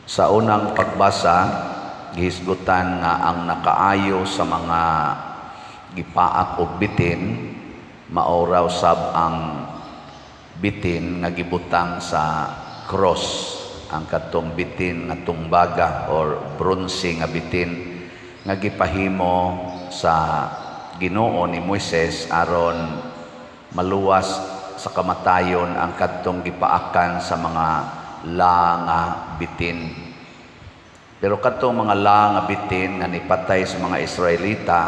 Sa unang pagbasa, gihisgutan nga ang nakaayo sa mga gipaak og bitin mao raw sab ang bitin nga gibutang sa cross, ang katong bitin nga tumbaga or bronze nga bitin nga gipahimo sa Ginoo ni Moises aron maluwas sa kamatayon ang kadtong gipaakan sa mga la nga bitin. Pero kadtong mga la nga bitin nga nipatay sa mga Israelita,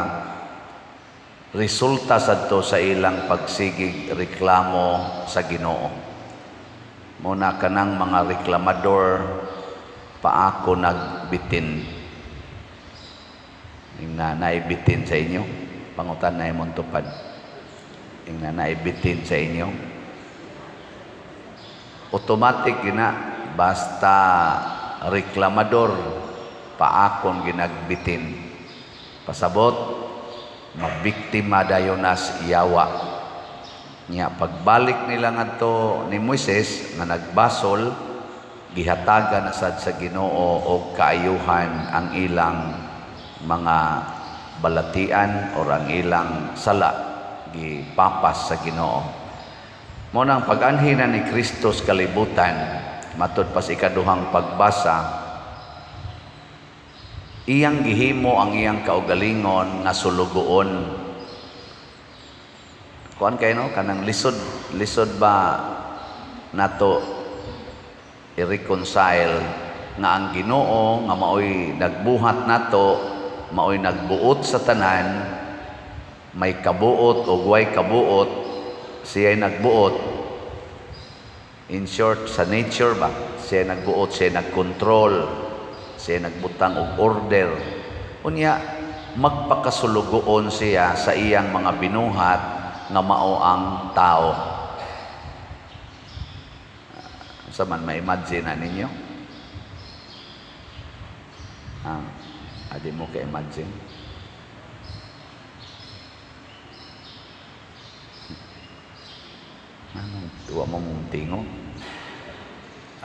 resulta sadto sa ilang pagsigig reklamo sa Ginoo. Muna kanang mga reklamador, paako nagbitin. Ingna naibitin sa inyo, pangutan na imong tupad. Ingna naibitin sa inyo. Automatic gina, basta reklamador, paakon ginagbitin. Pasabot, mabiktima dayon nas yawa. Nya pagbalik nila ngadto ni Moises nga nagbasol, gihatagan na sad sa Ginoo og kaayuhan ang ilang mga balatian or ang ilang sala, gipapas sa Ginoo. Mo nang pag-anhi na ni Kristo sa kalibutan, matud pa sa ikaduhang pagbasa, iyang gihimo ang iyang kaugalingon nga sulugoon. Kuan kay no, kanang lisod, lisod ba nato i-reconcile nga ang Ginoo nga maoy nagbuhat nato, maoy nagbuot sa tanan, may kabuot o way kabuot, siya'y nagbuot. In short, sa nature ba, siya nagbuot, siya nagkontrol, siya nagbutang og order. Unya, magpakasulugoon siya sa iyang mga binuhat nga mao ang tao. Sa man ma-imagine na ninyo? Ah, adi mo ka-imagine? Anong tuwa mo mong tingo?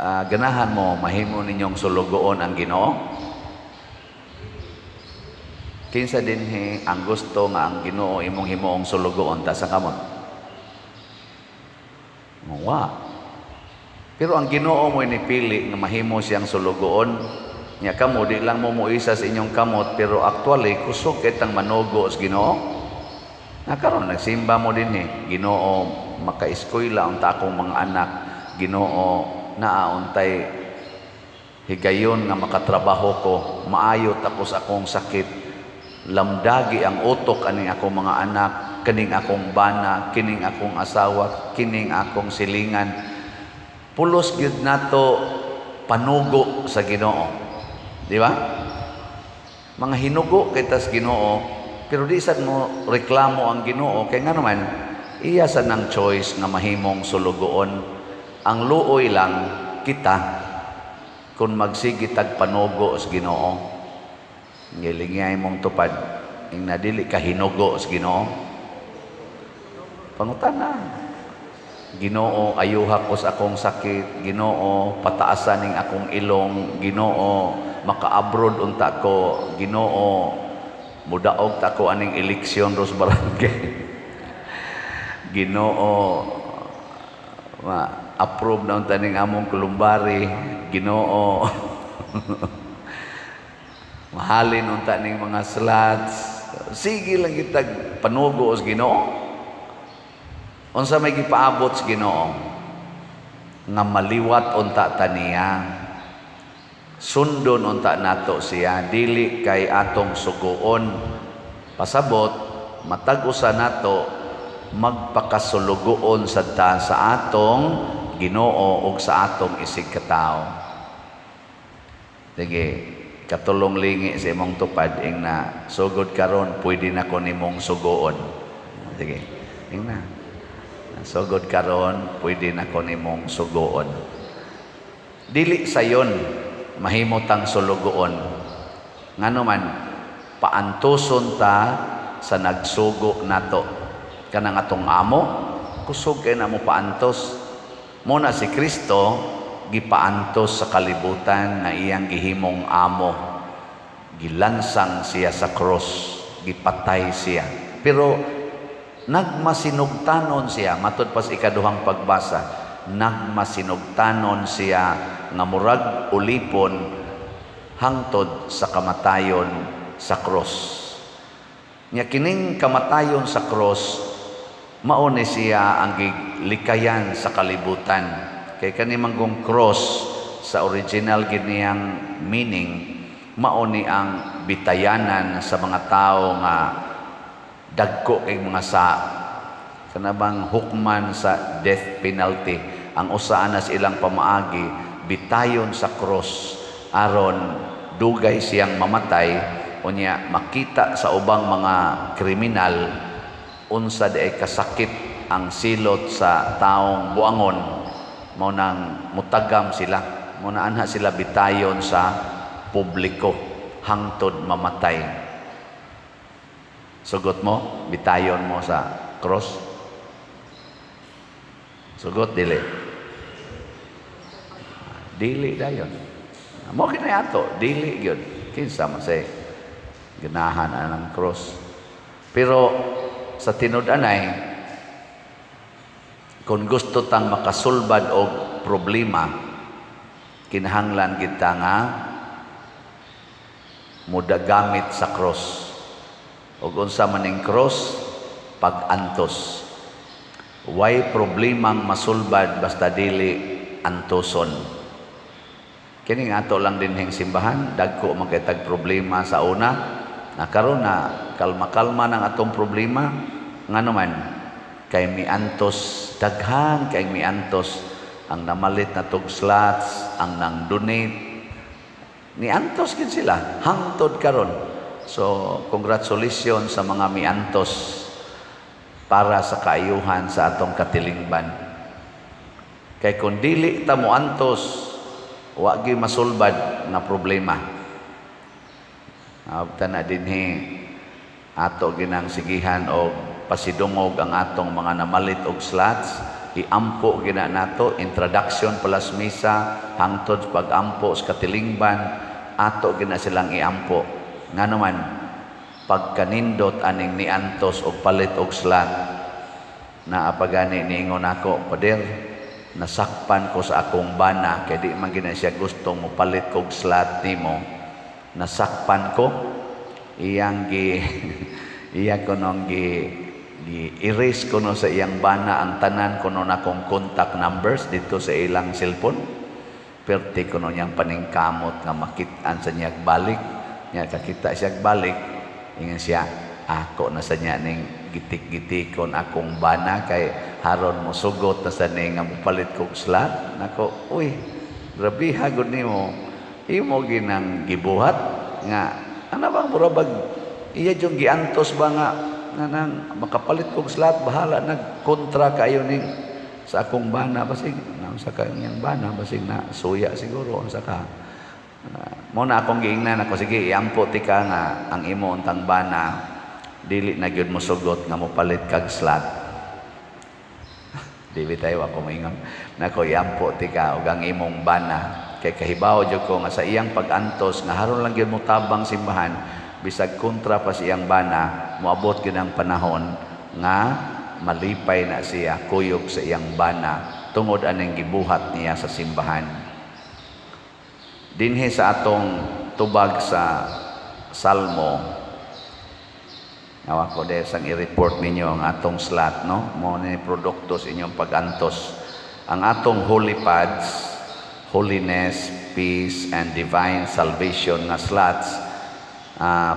Ganahan mo mahimo ninyong sulugoon ang Ginoo? Kinsa dinhi ang gusto nga ang Ginoo imong himuong sulugoon, ta sa kamot? Wa. Pero ang Ginoo mo inipili nga mahimo siyang sulugoon. Nya kamo di lang mo moisa sa inyong kamot, pero actually kusog kay tang manugo sa Ginoo. Na karon nagsimba mo dinhi, Ginoo makaeskwela unta akong mga anak, Ginoo naa untay higayon nga makatrabaho ko, maayo takos akong sakit, lamdagi ang utok aning akong mga anak, kining akong bana, kining akong asawa, kining akong silingan. Pulos gyud nato panugo sa Ginoo. Di ba? Mga hinugo kay tas Ginoo, pero di sad mo reklamo ang Ginoo kay nga naman iya sad nang choice nga mahimong sulugoon. Ang luoy lang kita kung magsige tag panugo sa Ginoo. Ngilingay mong tupad ing nadili ka hinugo sa Ginoo. Pangutan na. Ginoo, ayuha ko sa akong sakit. Ginoo, pataasan ning akong ilong. Ginoo, maka-abroad unta ko. Ginoo, mudaog ta ko aning eleksyon ros barangay. Ginoo, ma-approve na unta ning among kulumbari. Ginoo, mahalin unta ning mga slots. Sige lang kita panugo sa Ginoo. Unsa may gipaabot sa Ginoo? Nga maliwat unta ta niya. Sundon unta nato siya, dili kay atong suguon. Pasabot, matag usa nato magpakasulugoon sad ta sa atong Ginoo ug sa atong isig katawo. Sige, katulong lingi sa imong tupad ing na sugod karon pwede na ko nimong suguon. Sige, ing na. Sugod karon pwede na ko nimong suguon. Dili sayon mahimo tang sulugoon. Ngano man paantuson ta sa nagsugo nato. Kanang atong amo, kusog kay na mo paantos. Muna si Kristo gipaantos sa kalibutan nga iyang gihimong amo. Gilansang siya sa cross, gipatay siya. Pero nagmasinugtanon siya, matud pas ikaduhang pagbasa, nagmasinugtanon siya nga murag ulipon hangtod sa kamatayon sa cross. Nya kining kamatayon sa cross, mao ni siya ang giglikayan sa kalibutan. Kay kani manggong cross, sa original gid niyang meaning, mao ni ang bitayanan sa mga tao nga dagko kay mga sa kanabang hukman sa death penalty. Ang usa ana sa ilang pamaagi, bitayon sa cross aron dugay siyang mamatay, unya makita sa ubang mga kriminal unsa diay kasakit ang silot sa taong buangon, mao nang mutagam sila. Mao na anha sila bitayon sa publiko hangtod mamatay. Sugot mo, bitayon mo sa cross? Sugot, dili? Dili dayon. Mao kini ato, dili gyud. Kinsa man say ganahan anang cross? Pero sa tinud-anay, kung gusto tang makasulbad og problema, kinahanglan kita nga mudagamit sa cross. Ug unsa man ning cross? Pag-antos. Way problemang masulbad basta dili antoson. Kini nga ato lang dinhing simbahan, dagko man kay tag problema sa una. Na karon na kalma-kalma ng atong problema, ngano man kay miantos, daghan kay miantos, ang namalit na tog slots, ang nang donate, niantos gid sila hangtod karon. So congratulations sa mga miantos para sa kaayuhan sa atong katilingban. Kay kung dili ta moantos, wa gyud masulbad nga problema. Abta na dinhi, ato ginang sigihan og pasidungog ang atong mga namalit og slots. Iampo gina nato, introduction palas misa hangtod pag-ampo sa katilingban, ato gina silang iampo. Ngano man, pagkanindot aning niantos og palit og slot, naa pa gani niingon ako, "Pader, nasakpan ko sa akong bana," kay di man gina siya gustong mopalit kog slot nimo. Nasakpan ko, iyang gi iya kunong gi gi erase kuno sa iyang bana ang tanan kuno nakong contact numbers dito sa ilang cellphone. Perti kuno niyang paningkamot nga makit-an sa niyang balik niya. Kakita siya balik, ingon siya, "Ako na sa niya ning gitik-gitikon akong bana kay haron mo sugot na sa ning nga mopalit kog slot nako." Uy, grabe gud nimo, imo ginang gibuhat nga ana bang murabag iya yung giantos ba nga nga nang makapalit kog slot, bahala nagkontra kayo ning sa akong bana. Basig na sa kanyang bana, basig na suya siguro unsa ka. Mo na akong giingnan ako, "Sige, iampo tika nga ang imo untang bana dili na gyud mosugot nga mopalit kag slot." Dili tayo ako moingon nako, "Iampo tika og ang imong bana," kay kahibaw jud ko nga sa iyang pag-antos nga haron lang gyud motabang simbahan bisag kontra pa sa iyang bana, moabot gyud ang panahon nga malipay na siya kuyog sa iyang bana tungod aning gibuhat niya sa simbahan. Dinhi sa atong tubag sa Salmo, nawa ko dahil sang i-report ninyo ang atong slot, no? Mo ni produkto sa inyong pag-antos. Ang atong Holy Pads, Holiness, Peace, and Divine Salvation nga slots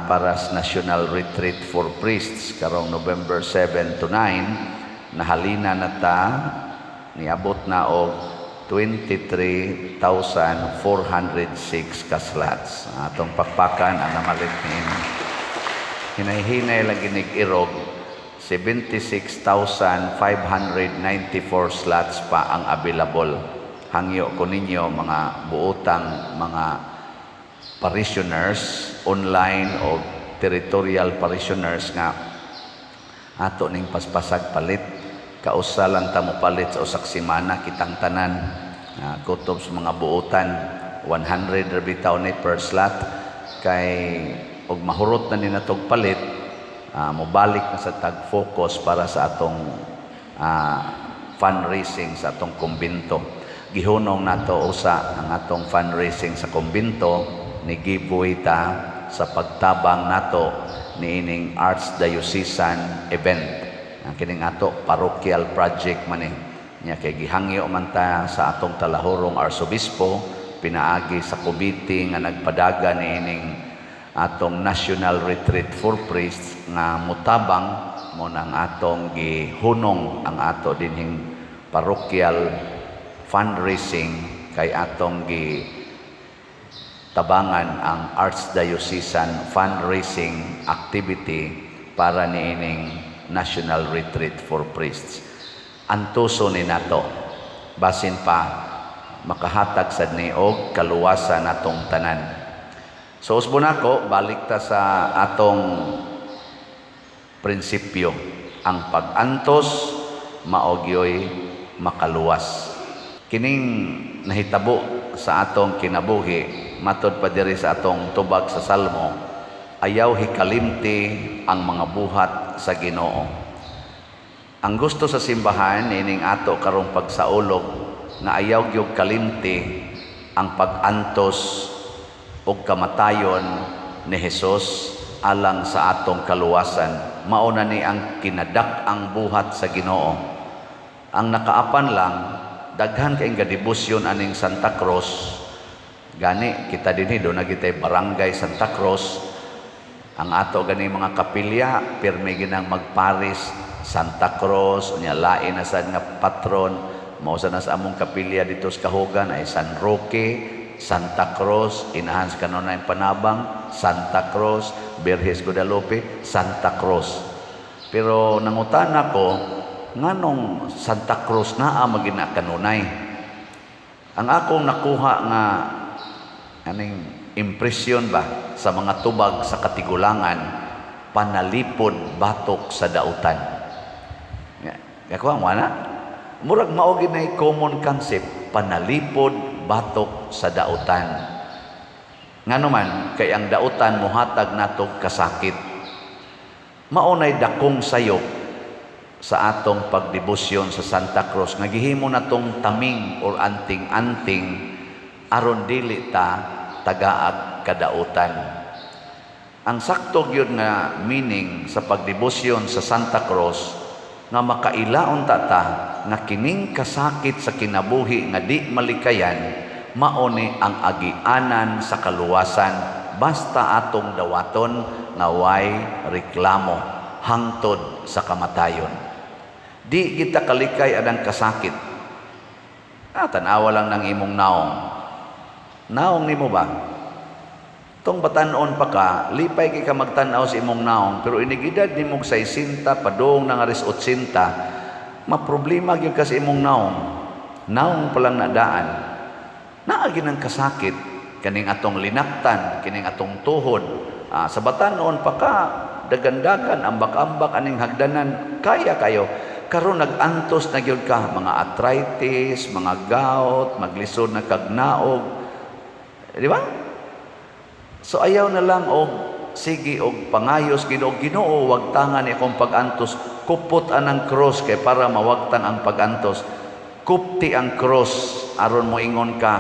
para sa National Retreat for Priests karong November 7 to 9, nahalina na ta, niabot na og 23,406 ka slots. Atong pakpakan ang namalit niini. Hinay-hinay lang ginig irog, 76,594 slots pa ang available. Hangyo ko ninyo, mga buotang mga parishioners online o territorial parishioners, nga ato ning paspasag palit. Kausa lang ta mo palit sa usak semana kitang tanan. Kutob sa mga buotan, 100 ra bitaw ni per slot kay og mahurot na ni natog palit, mobalik na sa tag focus para sa atong fundraising sa atong kumbinto. Gihunong nato usa ang atong fundraising sa kumbinto ni giveaway ta sa pagtabang nato niining Archdiocesan event. Ang kining ato parochial project man ni. Nya kay gihangyo man ta sa atong talahurong arsobispo pinaagi sa committee nga nagpadaga niining atong National Retreat for Priests nga mutabang mo nang atong gihunong ang ato dinhing parochial fundraising kay atong gi tabangan ang Archdiocesan fundraising activity para niining National Retreat for Priests. Antuso ni nato, basin pa makahatag sad ni og kaluwasan natong tanan. So usbon nako, balik ta sa atong prinsipyo. Ang pag-antos mao gyoy makaluwas. Kining nahitabo sa atong kinabuhi, matod pa diri sa atong tubag sa Salmo, ayaw hikalimti ang mga buhat sa Ginoo. Ang gusto sa simbahan ining ato karong pagsaulog nga ayaw gyud kalimti ang pag-antos ug kamatayon ni Hesus alang sa atong kaluwasan. Mao na ni ang kinadak-ang buhat sa Ginoo. Ang nakaapan lang, daghan kay gadebosyon aning Santa Cruz. Gani kita dinhi do na gitay Barangay Santa Cruz. Ang ato gani mga kapilya pirmi ginang magparis Santa Cruz, unya lain na sad nga patron. Mao sa na sa among kapilya dito sa Kahugan ay San Roque, Santa Cruz, inahan sa kanunay Panabang, Santa Cruz, Birhes Guadalupe, Santa Cruz. Pero nangutana ko, nganong Santa Cruz naa magina kanunay? Ang akong nakuha nga aning impresyon ba sa mga tubag sa katigulangan, panalipod batok sa dautan. Nga kuha na? Murag mao gyud nay common concept, panalipod batok sa dautan. Ngano man kay ang dautan mohatag natog kasakit. Mao nay dakong sayop sa atong pagdebosyon sa Santa Cruz nga gihimo natong taming or anting-anting aron dili ta tagaag kadautan. Ang sakto gyud nga meaning sa pagdebosyon sa Santa Cruz nga makailaon ta ta nga kining kasakit sa kinabuhi nga di malikayan, mao ni ang agianan sa kaluwasan basta atong dawaton nga way reklamo hangtod sa kamatayon. Di kita kalikay anang kasakit. Tan-awa lang ng imong naong. Naong nimo ba? Tong batan-on pa ka, lipay kay ka magtan-aw sa imong naong, pero inig-edad nimog 60, padung na nga ris 80, maproblema gyud ka sa imong naong. Naong pa lang nadaan. Naa gyud ang kasakit kaning atong linaktan, kining atong tuhod. Sa batan-on pa ka, dagandagan, ambak-ambak aning hagdanan, kaya kayo. Karon nag-antos na gyud ka, mga arthritis, mga gout, maglisod na kagnaog. Di ba? So ayaw na lang og sige og pangayos Ginoo, Ginoo, wagtangan ni akong pag-antos, kupot anang cross kay para mawagtang ang pag-antos. Kupti ang cross aron moingon ka,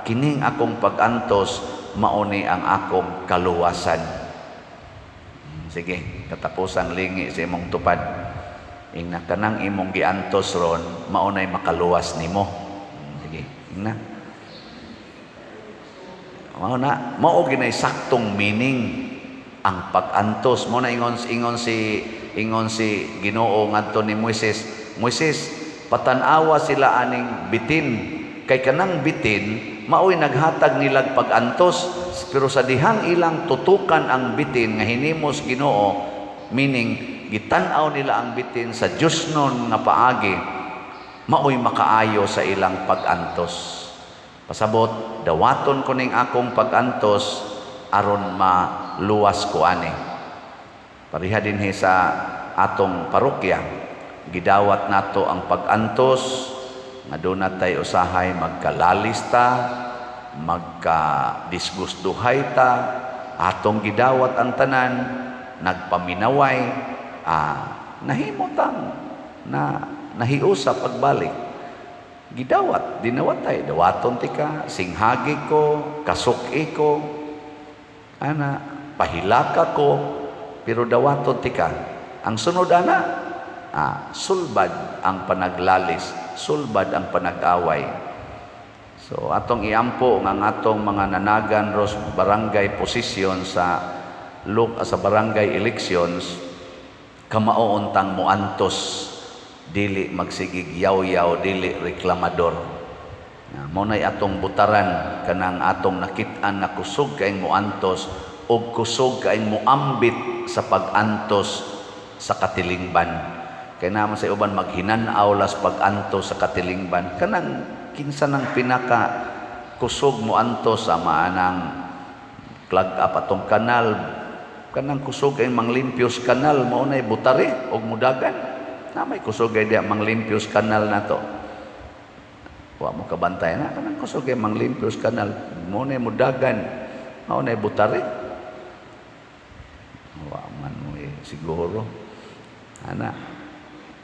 kining akong pag-antos mao ni ang akong kaluwasan. Sige, katapusang lingi sa imong tupad. Ingna kanang imong giantos ron, mao nay makaluwas nimo. Sige, ingna. Mao na, mao ginay saktong meaning ang pag-antos. Mo na ingon si Ginoo ngadto ni Moises. Moises, patan-awa sila aning bitin kay kanang bitin maoy naghatag nilag pag-antos, pero sa dihang ilang tutukan ang bitin nga hinimos Ginoo, meaning gitan-aw nila ang bitin sa Diyosnon nga paagi, maoy makaayo sa ilang pag-antos. Pasabot, dawaton ko ning akong pag-antos aron maluwas ko ani. Pareha dinhi sa atong parokya, gidawat nato ang pag-antos, Nga doon tay usahay magkalalis ta, magka-disgustuhay ta, atong gidawat ang tanan, nagpaminaway, nahimo tang na nahiusa pagbalik. Gidawat, dinawatay, dawaton tika, singhagi ko, kasuki ko, ana, pahilaka ko, pero dawaton tika. Ang sunod ana, sulbad ang panaglalis, sulbad ang panag-away. So atong iampo nga ang atong mga nanagan ros barangay posisyon sa look sa barangay elections, kamao untang moantos, dili magsigig yaw-yaw, dili reklamador. Na mao nay atong butaran kanang atong nakit-an nga kusog kaayong moantos og kusog kaayong moambit sa pag-antos sa katilingban. Kay naman sa uban maghinan-aw las pag-antos sa katilingban, kanang kinsa nang pinaka kusog moantos sa maanang clog up atong kanal, kanang kusog kay manglimpyos kanal, mao nay butari og mudagan na may kusog kay diya manglimpyos kanal nato. Wa mo kabantay na kanang kusog kay manglimpyos kanal, mao nay mudagan, mao nay butari. Wa man mo eh, siguro ana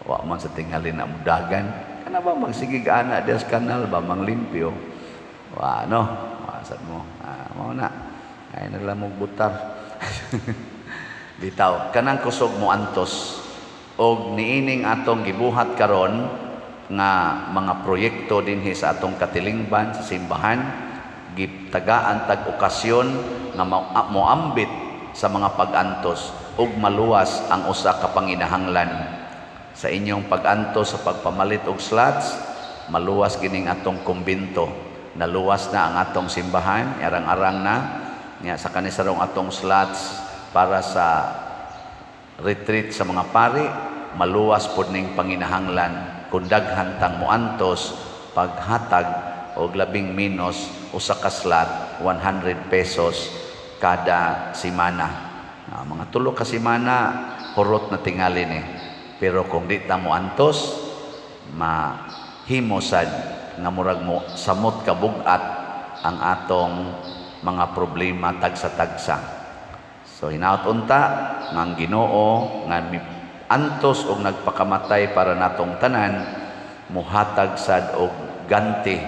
wa man sa tingali na mudagan. Kana ba magsigig ana diya sa kanal ba manglimpyo? Wa no, wa sad mo. Mao na ay nagla mo butar. Bitaw kanang kusog mo antos og niining atong gibuhat karon nga mga proyekto dinhi sa atong katilingban sa simbahan, gitagaan tag okasyon nga moambit sa mga pag-antos ug maluwas ang usa ka panginahanglan sa inyong pag-antos sa pagpamalit og slots. Maluwas kining atong kumbento, naluwas na ang atong simbahan, arang-arang na nya sa kanisarong atong slots para sa retreat sa mga pari. Maluwas pod ning panginahanglan kung daghan tang moantos paghatag og labing menos usa ka slot, 100 pesos kada semana. Mga 3 ka semana hurot na tingali ni. Pero kung di ta moantos, mahimo sad nga murag mo samot ka bug-at ang atong mga problema tagsa-tagsa. So hinaot unta nga ang Ginoo nga antos og nagpakamatay para natong tanan, muhatag sad og ganti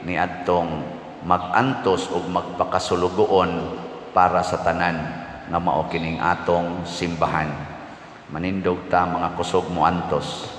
ni adtong mag-antos og magpakasulugoon para sa tanan nga mao kining atong simbahan. Manindog ta, mga kusog mo antos.